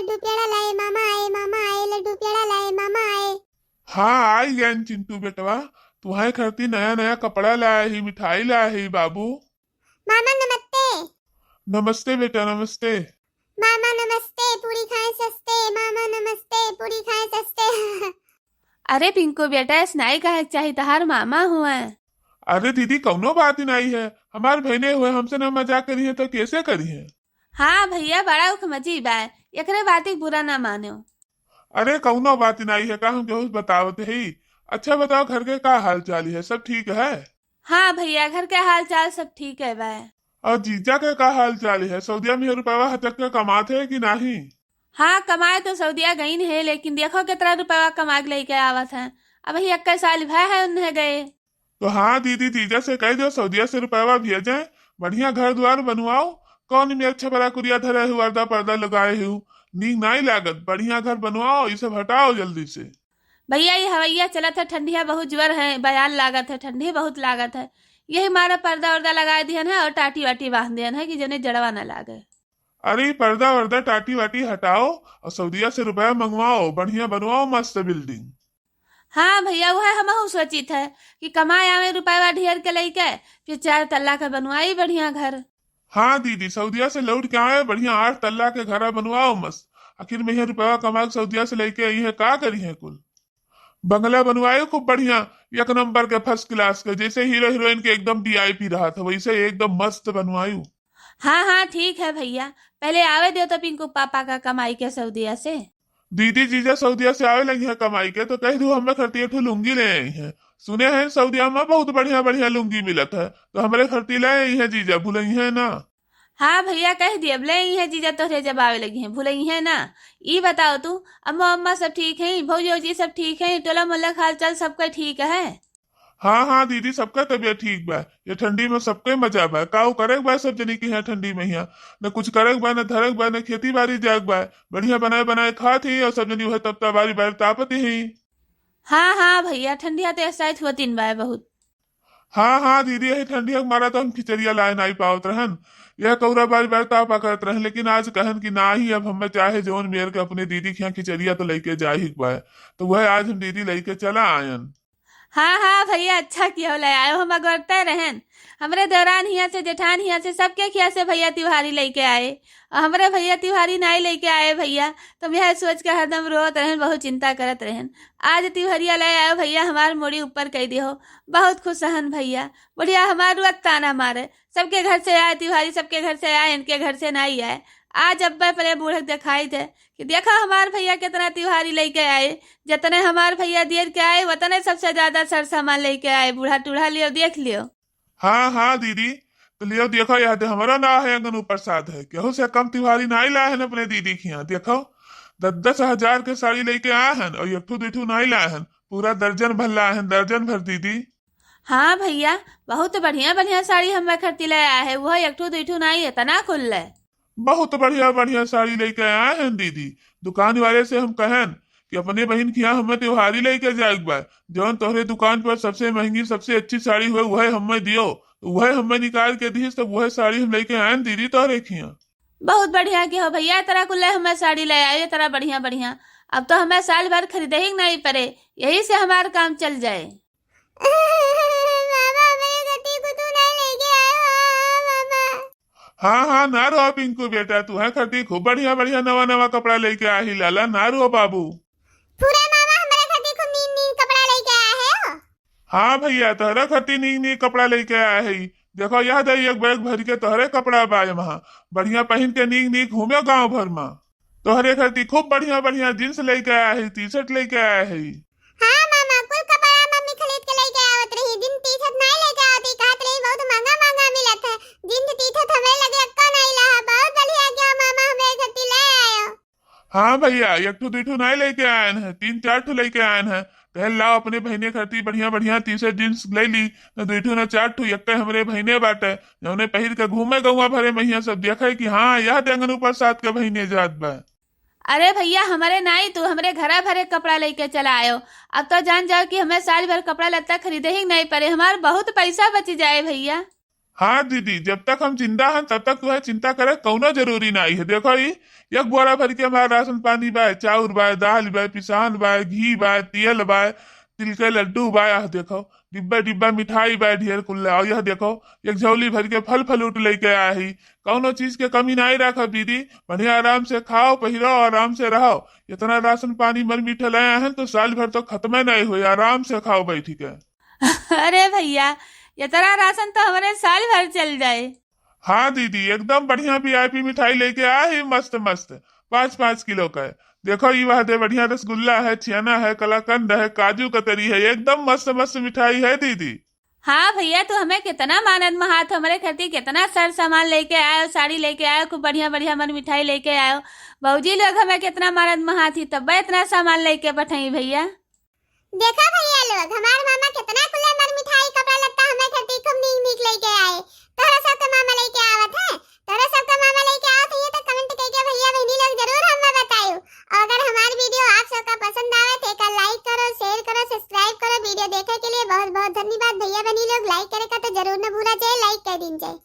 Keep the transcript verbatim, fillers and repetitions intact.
लड्डू पेड़ा लाए मामा आए, मामा आए, लड्डू पेड़ा लाए मामा आए। हाँ, आई गयन चिंटू बेटवा, तुहरे खरती नया नया कपड़ा लाए ही, मिठाई लाए ही बाबू। मामा नमस्ते। नमस्ते बेटा, नमस्ते। मामा नमस्ते, पूरी खाए सस्ते, मामा नमस्ते, पूरी खाए सस्ते। अरे पिंकू बेटा, ऐस नाई कहे के चाही, तहार मामा हुए। अरे दीदी, कौनो बात ही नाई है, हमार बहिने हुए, हमसे ना मजाक करिहे तो कैसे करिहे? हाँ भैया, बड़ा उखमजी बा, एकरे बात के बुरा ना मानो। अरे कौनो बात ही नाई है, का हम केहू से बतावत ही? अच्छा बताओ, घर के का हाल चाल है, सब ठीक है? हाँ भैया, घर के हाल चाल सब ठीक है बा। और जीजा के का हाल चाल है? सऊदिया में रुपया हटक के कमात है कि नाही? हाँ, कमाए तो सऊदिया गईन है, लेकिन देखो कितना रुपया कमा के लेके आवत है। अब ही इक्कीस साल भय है उन्हें गए। तो हाँ दीदी, जीजा से कह दो सऊदिया से रुपया भेजे, बढ़िया घर द्वार बनवाओ। कौन में अच्छा बड़ा कुरिया धरे हो, अर्दा पर्दा लगाए हो, नीक नाई लागत। बढ़िया घर बनवाओ, ये सब हटाओ जल्दी से। भैया, ये हवैया चलत है, ठंडिया बहुत जोर है, बयान लागत है, ठंडी बहुत लागत है, यही मारे पर्दा उर्दा लगा दिहन है और टाटी वाटी बांध दिहन है कि जने जड़वा ना लागे। अरे, पर्दा वर्दा टाटी वाटी हटाओ और सऊदिया से रुपया मंगवाओ, बढ़िया बनवाओ, मस्त बिल्डिंग। हाँ भैया, वह हमहू सोचित है कि कमाए आवे रुपया ढेर के लइके, फिर चार तल्ला के बनवाई बढ़िया घर। हाँ दीदी, सऊदिया से लौट के आए, बढ़िया आठ तल्ला के घरा बनवाओ मस्त। आखिर में यह रुपया कमा के सऊदिया से लइके आई है, का करी है कुल? बंगला बनवाए खूब बढ़िया, एक नंबर के, फर्स्ट क्लास के, जैसे हीरो हीरोइन के एकदम वीआईपी रहत है, वैसे एकदम मस्त बनवायु। हाँ, हाँ, ठीक है भैया, पहले आवे दो तो पिंकू पापा का कमाई के सऊदिया से। दीदी, जीजा सऊदिया से आवे लगी है कमाई के, तो कह दू हमें खरती एक ठो लुंगी ले आई है। सुने हैं सऊदिया में बहुत बढ़िया बढ़िया लुंगी मिलत है, तो हमरे खरती ले आई है जीजा, भूलई है ना? हाँ भैया, कह दिए, अब ले आई है जीजा तोहरे जब आवे लगी हैं, भूलई है ना? ई बताओ तू, अम्मा अम्मा सब ठीक है, भौजी भौजी सब ठीक है, टोला मोहल्ला के हाल चाल सबका ठीक है? हाँ, हाँ दीदी, सबका तबीयत ठीक बा। ये ठंडी में सबके मजा बा। का करे के बा सब जनी के यहाँ ठंडी में? यहाँ न कुछ करे के बा, न धरे के बा, न खेती बाड़ी जाए के बा। बढ़िया बनाए बनाए खात ही और सब जनी वह तपता बारी बारी तापत ही। हाँ, हाँ भैया, ठंडिया तो ऐसा ही हुआ तीन बार बहुत। हाँ, हाँ दीदी, यही ठंडिया के मारा तो हम खिचड़िया लाए नाई पावत रहन। यह कौरा बारी बारी तापा करत रहन, लेकिन आज कहन कि ना ही, अब हमें चाहे जौन मेर के अपने दीदी के यहाँ खिचड़िया तो लेके जा ही के बा। तो वह आज हम दीदी लेके चला आयन। हाँ, हाँ भैया, अच्छा किया ले आयो, हम अगोरते रहन। हमरे देवरान हिया से, जेठान हिया से, सबके खिया से भैया तिवारी लेके आए। और हमरे भैया तिवारी नाई लेके आए भैया, तो हम यह सोच के हरदम रोत रहन, बहुत चिंता करत रहन। आज तिवहरिया ले आयो भैया, हमार मुड़ी ऊपर कई दियो। बहुत खुश हन भैया। बुढ़िया हमार रोज ताना मारे, सबके घर से आए तिवहरी, सबके घर से आए, इनके घर से नाई आए। आज अब्बे परे बूढ़क दिखाई दे कि देखो हमार भैया कितना तिवहरी लेके आए, जितने हमार भैया दियर के आए, उतने सबसे ज्यादा सर सामान लेके आए। बूढ़ा टूढ़ा लियो, देख लियो। हाँ, हाँ दीदी, तो लियो देखो, यह दे हमारा ना है, अंगन ऊपर साथ है, केहू से कम तिवहरी नाई लाए हन अपने दीदी के यहाँ। देखो, दस दस हजार के साड़ी लेके आए हन और एक ठू दुई ठू नाई लाए हन, पूरा दर्जन भर लाए हन, दर्जन भर दीदी। हाँ भैया, बहुत बढ़िया बढ़िया साड़ी हमें खरती ले आए है, वह एक ठू दुई ठू नाई, इतना कुल ले। बहुत बढ़िया बढ़िया साड़ी लेके आए हैं दीदी। दुकान वाले से हम कहन कि अपने बहिन के यहाँ हमें त्योहारी लेके जाए के बा, जौन तोहरे दुकान पर सबसे महंगी, सबसे अच्छी साड़ी हुए, वह हमें दियो। तो वह हमें निकाल के दीस, तब वह साड़ी हम लेके आयन दीदी तोहरे खिया। बहुत बढ़िया के हो भैया, तरह कुल्ले हमें साड़ी ले आए, तरह बढ़िया बढ़िया। अब तो हमें साल भर खरीदे ही नहीं पड़े, यही से हमार काम चल जाए। मामा, मेरे गति को तू नहीं लेके आया, मामा। हाँ, हाँ, ना रो पिंकू बेटा, तू है खरती खूब बढ़िया बढ़िया नवा नवा कपड़ा लेके आही लाला, ना रो बाबू। पूरा मामा, हमारे खरती खूब नीक नीक कपड़ा लेके आया है हो। हाँ भैया, तोहरा खरती नीक नीक कपड़ा लेके आया है। देखो, यह दे एक बैग भर के तोहरे कपड़ा बा, वहाँ बढ़िया पहन के नीक नीक घूमे गांव भर में। तोहरे खरती खूब बढ़िया बढ़िया जींस लेके आया है, टी शर्ट लेके आया है। हाँ मामा, कुल कपड़ा मम्मी खरीद के लेके आवत रही, जींस टी शर्ट नहीं लेके आवत रही, कहत रही बहुत महंगा महंगा मिलत है। जींस टी शर्ट हमरे लगे एक्को नहीं ला है, बहुत बढ़िया गया मामा, हमरे खरती ले आयो। हाँ भैया, एक ठो दुई ठो नहीं लेके आयन है, तीन चार ठो लेके आयन है। कहे लाओ अपने बहिने खरती बढ़िया बढ़िया टी शर्ट जींस ले ली, न दुई ठो न चार ठो, एक हमरे बहिने बाटे, जौने पहिर के घूमे गौवा भरे महिया सब देखे कि हाँ, यह देंगन ऊपर साथ के बहिने जात बा। अरे भैया, हमरे नाई, तू हमरे घरा भरे कपड़ा लेके चला आयो। अब तो जान जाओ कि हमें साल भर कपड़ा लत्ता खरीदे ही नहीं पड़े, हमार बहुत पैसा बच जाए भैया। हाँ दीदी, जब तक हम जिंदा हन, तब तक तुहे चिंता करे कौनो जरूरी नाई है। देखो, ई एक बोरा भर के हमार राशन पानी बा, चाउर बा, दाल बा, पिसान बा, घी बा, तेल बा, तिल के लड्डू बा, यह देखो, डिब्बा डिब्बा मिठाई बा, ढेर कुल्ला। और यह देखो, एक झोली भर के फल फ्रूट लेके आया ही। कौनो चीज के कमी नाई रखब दीदी, बढ़िया आराम से खाओ, पहिरो, आराम से रहो। इतना राशन पानी मर मीठे लाए हैं तो साल भर तो खत्मे नाई होई, आराम से खाओ बैठ के। अरे भैया, इतना राशन तो हमारे साल भर चल जाए। हाँ दीदी, एकदम बढ़िया वीआईपी मिठाई लेके आए ही, मस्त मस्त, पाँच पाँच किलो का है। देखो, ई वह दे बढ़िया रसगुल्ला है, छेना है, कलाकंद है, काजू कतरी है, एकदम मस्त मस्त मिठाई है दीदी। हाँ भैया, तू हमें कितना मानत महात, हमारे खातिर कितना सर सामान लेके आयो, साड़ी लेके आयो, खूब बढ़िया बढ़िया मन मिठाई लेके आयो। भौजी लोग हमें कितना मानत महात ही, तब इतना सामान लेके पठाई भैया। देखा भैया लोग, हमार मामा कितना कुल्ला मर मिठाई, कपड़ा लत्ता हमें खातिर खूब नीक नीक लेके आए। तोहरा सबके मामा लेके आवत है, तोहरा सबके मामा लेके आवत है, ये तो कमेंट करके भैया बहनी लोग जरूर हमें बतायो। और अगर हमार वीडियो आप सबका पसंद आवे तो एका लाइक करो, शेयर करो, सब्सक्राइब करो। वीडियो देखे के लिए बहुत बहुत धन्यवाद। भैया बहनी लोग लाइक करे का तो जरूर न भूला जाए, लाइक कर दीन जाए।